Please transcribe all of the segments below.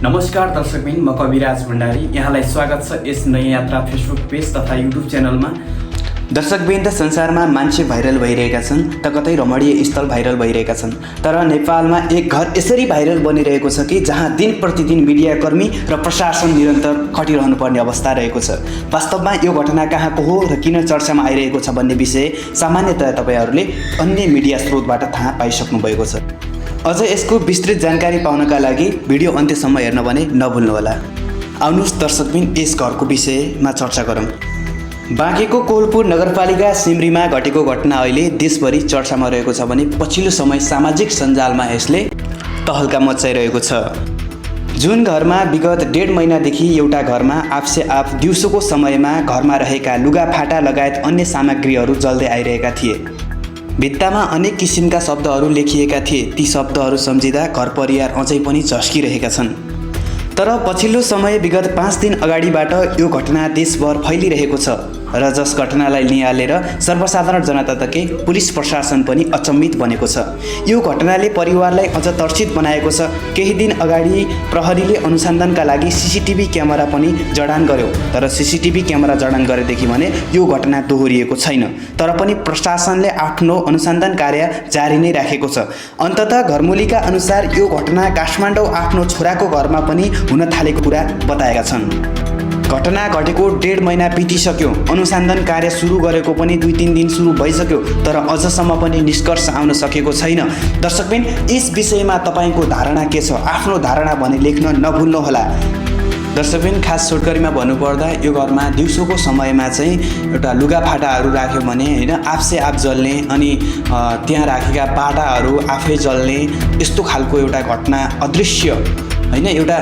नमस्कार दर्शकबिन, म कविराज भण्डारी। यहाँलाई स्वागत छ यस नयाँ यात्रा फेसबुक पेज तथा युट्युब च्यानलमा। दर्शकबिन, संसारमा मान्छे भाइरल भइरहेका छन् त कतै रमणीय स्थल भाइरल भइरहेका छन्, तर नेपालमा एक घर यसरी भाइरल बनिरहेको छ कि जहाँ दिन प्रतिदिन मिडियाकर्मी र प्रशासन निरन्तर खटिरहनु पर्ने अवस्था रहेको छ। वास्तवमा यो घटना कहाँको हो र किन चर्चामा आइरहेको छ भन्ने विषय सामान्यतया तपाईँहरूले अन्य मिडिया स्रोतबाट थाहा पाइसक्नु भएको छ। अझ यसको विस्तृत जानकारी पाउनका लागि भिडियो अन्त्यसम्म हेर्न भने नभुल्नुहोला। आउनुहोस् दर्शकबिन, यस घरको विषयमा चर्चा गरौँ। बाँकेको कोलपुर नगरपालिका सिमरीमा घटेको घटना अहिले देशभरि चर्चामा रहेको छ भने पछिल्लो समय सामाजिक सञ्जालमा यसले तहल्का मचाइरहेको छ। जुन घरमा विगत 1.5 महिनादेखि एउटा घरमा आफसे आफ दिउँसोको समयमा घरमा रहेका लुगाफाटा लगायत अन्य सामग्रीहरू जल्दै आइरहेका थिए। भित्तामा अनेक किसिमका शब्दहरू लेखिएका थिए। ती शब्दहरू सम्झिँदा घर परिवार अझै पनि झस्किरहेका छन्। तर पछिल्लो समय विगत 5 दिन अगाडिबाट यो घटना देशभर फैलिरहेको छ र जस घटनालाई निहालेर सर्वसाधारण जनता तकै पुलिस प्रशासन पनि अचम्मित बनेको छ। यो घटनाले परिवारलाई अझ तर्सित बनाएको छ। केही दिन अगाडि प्रहरीले अनुसन्धानका लागि सीसीटीभी क्यामेरा पनि जडान गर्यो, तर सीसीटीभी क्यामेरा जडान गरेदेखि भने यो घटना दोहोरिएको छैन। तर पनि प्रशासनले आफ्नो अनुसन्धान कार्य जारी नै राखेको छ। अन्ततः घरमूलीका अनुसार यो घटना काठमाडौँ आफ्नो छोराको घरमा पनि हुन थालेको कुरा बताएका छन्। घटना घटेको 1.5 महिना बितिसक्यो। अनुसन्धान कार्य सुरु गरेको पनि 2-3 दिन सुरु भइसक्यो, तर अझसम्म पनि निष्कर्ष आउन सकेको छैन। दर्शकबिन, यस विषयमा तपाईँको धारणा के छ? आफ्नो धारणा भने लेख्न नभुल्नुहोला। दर्शकबिन, खास छोटकरीमा भन्नुपर्दा यो घरमा दिउँसोको समयमा चाहिँ एउटा लुगाफाटाहरू राख्यो भने होइन, आफसे आफ जल्ने अनि त्यहाँ राखेका पाटाहरू आफै जल्ने, यस्तो खालको एउटा घटना अदृश्य होइन, एउटा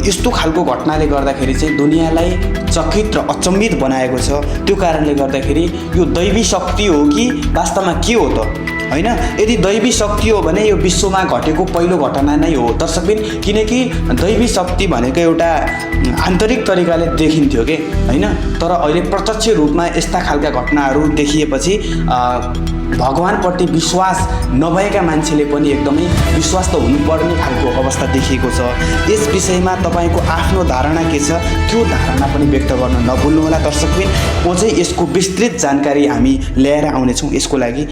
यस्तो खालको घटनाले गर्दाखेरि चाहिँ दुनियाँलाई चकित र अचम्मित बनाएको छ। त्यो कारणले गर्दाखेरि यो दैवी शक्ति हो कि वास्तवमा के हो त होइन? यदि दैवी शक्ति हो भने यो विश्वमा घटेको पहिलो घटना नै हो दर्शकबिन, किनकि दैवी शक्ति भनेको एउटा आन्तरिक तरिकाले देखिन्थ्यो कि होइन, तर अहिले प्रत्यक्ष रूपमा यस्ता खालका घटनाहरू देखिएपछि भगवानप्रति विश्वास नभएका मान्छेले पनि एकदमै विश्वास त हुनुपर्ने खालको अवस्था देखिएको छ। यस विषयमा तपाईँको आफ्नो धारणा के छ? त्यो धारणा पनि व्यक्त गर्न नभुल्नुहोला दर्शकबिन। अझै यसको विस्तृत जानकारी हामी ल्याएर आउनेछौँ। यसको लागि